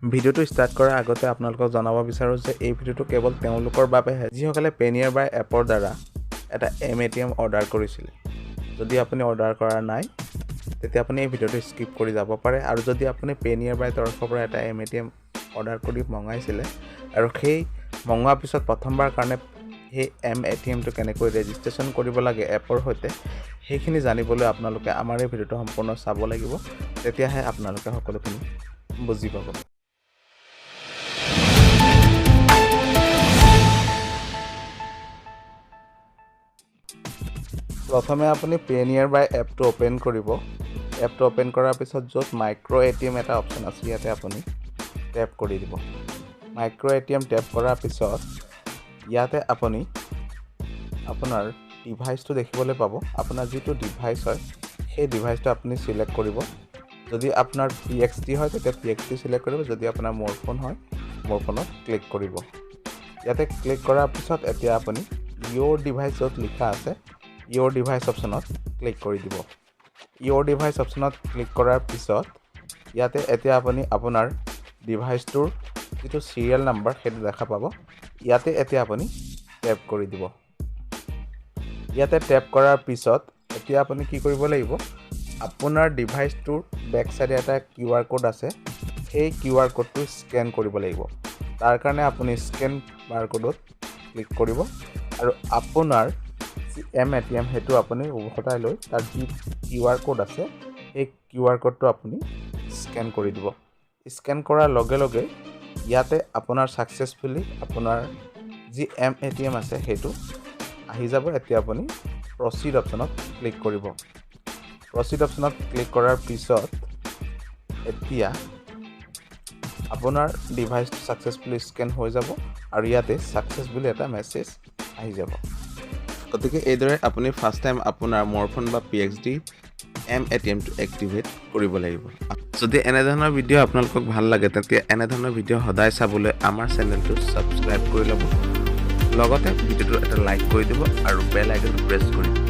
ভিডিঅ'টো ষ্টাৰ্ট কৰাৰ আগতে আপোনালোকক জনাব বিচাৰোঁ যে এই ভিডিঅ'টো কেৱল তেওঁলোকৰ বাবেহে, যিসকলে পে' নিয়াৰ বাই এপৰ দ্বাৰা এটা M A T M order কৰিছিলে। যদি আপুনি অৰ্ডাৰ কৰা নাই, তেতিয়া আপুনি এই ভিডিঅ'টো স্কিপ কৰি যাব পাৰে। আৰু যদি আপুনি পে' নিয়াৰ বাই তৰফৰ পৰা এটা M A T M order কৰি মঙাইছিলে আৰু সেই মঙোৱাৰ পিছত প্ৰথমবাৰ কাৰণে সেই এম এ টি এমটো কেনেকৈ ৰেজিষ্ট্ৰেশ্যন কৰিব লাগে এপৰ সৈতে, সেইখিনি জানিবলৈ আপোনালোকে আমাৰ এই ভিডিঅ'টো সম্পূৰ্ণ চাব লাগিব। তেতিয়াহে আপোনালোকে সকলোখিনি বুজি পাব। প্ৰথমে আপুনি পে' নিয়াৰ বাই এপটো অ'পেন কৰিব। এপটো অ'পেন কৰাৰ পিছত য'ত মাইক্ৰ' এ টি এম এটা অপশ্যন আছে, ইয়াতে আপুনি টেপ কৰি দিব। মাইক্ৰ' এ টি এম টেপ কৰাৰ পিছত ইয়াতে আপুনি আপোনাৰ ডিভাইচটো দেখিবলৈ পাব। আপোনাৰ যিটো ডিভাইচ হয়, সেই ডিভাইচটো আপুনি চিলেক্ট কৰিব। যদি আপোনাৰ পি এক্স ডি হয়, তেতিয়া পি এক্স ডি চিলেক্ট কৰিব। যদি আপোনাৰ মোৰ ফোন হয়, মোৰ ফোনত ক্লিক কৰিব। ইয়াতে ক্লিক কৰাৰ পিছত এতিয়া আপুনি ইয়'ৰ ডিভাইচ য'ত লিখা আছে, ইয়'ৰ ডিভাইচ অপশ্যনত ক্লিক কৰি দিব। ইয়'ৰ ডিভাইচ অপশ্যনত ক্লিক কৰাৰ পিছত ইয়াতে এতিয়া আপুনি আপোনাৰ ডিভাইচটোৰ যিটো চিৰিয়েল নাম্বাৰ, সেইটো দেখা পাব। ইয়াতে এতিয়া আপুনি টেপ কৰি দিব। ইয়াতে টেপ কৰাৰ পিছত এতিয়া আপুনি কি কৰিব লাগিব? আপোনাৰ ডিভাইচটোৰ বেক চাইডে এটা কিউ আৰ ক'ড আছে, সেই কিউ আৰ ক'ডটো স্কেন কৰিব লাগিব। তাৰ কাৰণে আপুনি স্কেন বাৰ ক'ডত ক্লিক কৰিব আৰু আপোনাৰ যি এম এ টি এম, সেইটো আপুনি উভতাই লৈ তাৰ যি কিউ আৰ ক'ড আছে, সেই কিউ আৰ ক'ডটো আপুনি স্কেন কৰি দিব। স্কেন কৰাৰ লগে লগে ইয়াতে আপোনাৰ ছাকচেছফুলি আপোনাৰ যি এম এ টি এম আছে, সেইটো আহি যাব। এতিয়া আপুনি প্ৰচিড অপশ্যনত ক্লিক কৰিব। প্ৰচিড অপশ্যনত ক্লিক কৰাৰ পিছত এতিয়া আপোনাৰ ডিভাইচটো ছাকচেছফুলি স্কেন হৈ যাব আৰু ইয়াতে ছাকচেছ বুলি এটা মেছেজ আহি যাব। গতিকে এইদৰে আপুনি ফাৰ্ষ্ট টাইম আপোনাৰ মোৰ ফোন বা P x D M A T এমটো activate কৰিব লাগিব। যদি এনেধৰণৰ ভিডিঅ' আপোনালোকক ভাল লাগে, তেতিয়া এনেধৰণৰ ভিডিঅ' সদায় চাবলৈ আমাৰ চেনেলটো ছাবস্ক্ৰাইব কৰি ল'ব। লগতে ভিডিঅ'টো এটা লাইক কৰি দিব আৰু বেল আইকনটো প্ৰেছ কৰি দিব।